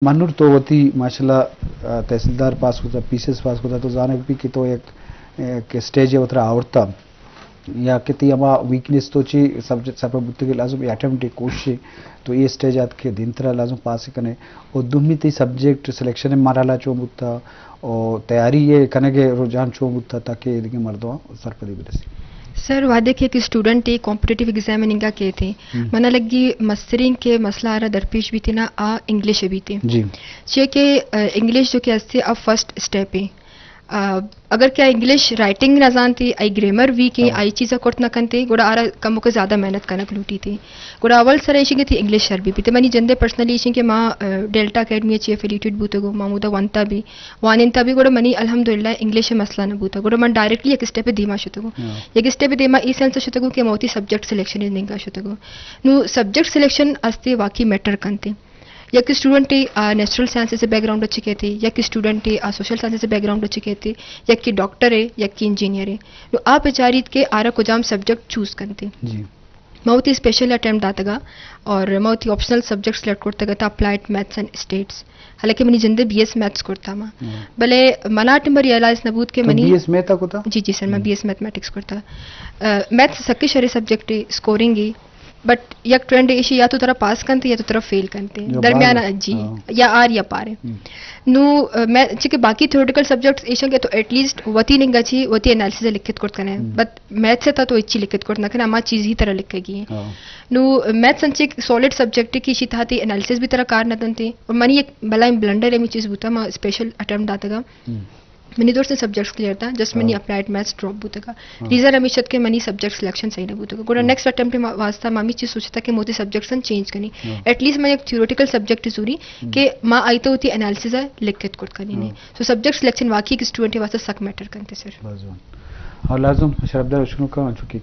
منور، تو وتی ماشاءاللہ، آ، تحصیلدار پاس کتا، پی سی ایس پاس کتا، تو زانگ بی کہ تو یک، یک اسٹیج ء وترا آورتا، یا کہ تی ہما ویکنس تو چی سبجیکٹ سرپد بوتگے، لازم اے اٹیمپٹ ء کوشش ء تو اے اسٹیج آتکے دیم ترا لازم پاس کنے۔ و دومی تی سبجیکٹ سلیکشن ء مرحلہ چون بوتا، و تیاری ء کنگ ء رجحان چون بوتا تاکہ اے دگہ مردماں سرپدی برسی؟ سر، وہدے کہ یک اسٹوڈنٹ ء کمپٹیٹیو ایگزام ء ننگا کیت، ہم۔ منا لگی مسترین کہ مسئلہ آرا درپیش بیتی نا، آ انگلش ء بیتی۔ جی۔ چیا کہ، آ، انگلش جو کہ ہستی، آ فرسٹ اسٹیپ ہے۔ آ، اگر کہ آ انگلش رائٹنگ نہ زانتی، آئی گرامر ویک ہے، ہاں۔ آئی چیزا کرت نہ کنتی، گڑا آرا کموکے زیادہ محنت کنگ لوٹی تھی۔ گڑا اول سر ایشی کہ تھی انگلش شر بی بیتی۔ منی جندے پرسنلی ایشی کہ ما، آ، ڈیلٹا اکیڈمی چی افیلیٹڈ بوتگو، ما مودا ونتا بھی، وانینتا بھی، گڑا منی الحمدللہ انگلش ء مسئلہ نہ بوتا۔ گڑا من ڈائریکٹلی یک اسٹیپ دیما شتگو۔ ہاں۔ یک اسٹیپ دیما ای سینس شتگو کہ ما وتی سبجیکٹ سلیکشن ننگا شتگو۔ نو سبجیکٹ سلیکشن استے واقعی میٹر کنتے۔ یک اسٹوڈنٹ، آ، نیچرل سائنسز بیک گراؤنڈ چی کہتے، یک اسٹوڈنٹ، آ، سوشل سائنسز بیک گراؤنڈ چی کہتے، یک کی ڈاکٹر ہے، یک کی انجینئر ہے۔ نو آپ چاریت کہ آرا کجام سبجیکٹ چوز کنتے۔ جی۔ ما وتی اسپیشل اٹیمپٹ داتگا اور ما وتی آپشنل سبجیکٹ سلیکٹ کرتگا تا اپلائیڈ میتھس اینڈ اسٹیٹس، حالانکہ منی جندے بی ایس میتھس کرتا ما۔ ہاں۔ بلے منا ٹائم ریئلائز نہ بوت کہ تو منی بی ایس میتھ کتا؟ جی، جی سر، میں ہم۔ بی ایس میتھمیٹکس کرتا۔ آ، میتھس سکی شرے سبجیکٹ ہے، اسکورنگ ہے، بٹ یک ٹرینڈ ایشی یا تو ترا پاس کنتے یا تو ترا فیل کنتے، یا درمیان، بار، جی، ہاں۔ یا آر یا پار ہے۔ ہم۔ نو، آ، میں چونکہ باقی تھیوریٹیکل سبجیکٹس ایشاں کہ تو ایٹ لیسٹ وتی ننگا چی وتی انالیسز لکھت کرت کنے، ہم۔ بٹ میتھس ء تا تو ہچی لکھت کرت نہ کن، ہما چیز ہی ترا لکھگی ہیں۔ ہاں۔ نو میتھس انچے سالڈ سبجیکٹ ہے کہ اشی تہا تی انالیسز بھی ترا کار نہ دنتے۔ اور منی ایک بلائیں بلنڈر ہمیں چیز بوتا، ما اسپیشل اٹیمپٹ داتگا۔ ہم۔ منی درستیں سبجیکٹس کلیئر تھا، جسٹ منی ہاں۔ اپلائیڈ میتھس ڈراپ بوتگا۔ ہاں۔ ریزن ہمیش ات کہ منی سبجیکٹ سلیکشن صحیح نہ بوتگا۔ گڑا ہم۔ نیکسٹ اٹیمپٹ واسطہ ما ہمیں چیز سوچتا کہ موتی سبجیکٹس چینج کنی۔ ہاں۔ ایٹ لیسٹ میں ایک تھیوریٹیکل سبجیکٹ زوری ہم۔ کہ ما آئی تو ہوتی انالیسز ہے لکھت کرت کنی نہیں۔ ہاں۔ سو سبجیکٹ سلیکشن واقعی ایک اسٹوڈنٹ واسطہ سک میٹر کنتے سر۔ بس جوان۔ اور لازم شرفدار شنو کا چونکہ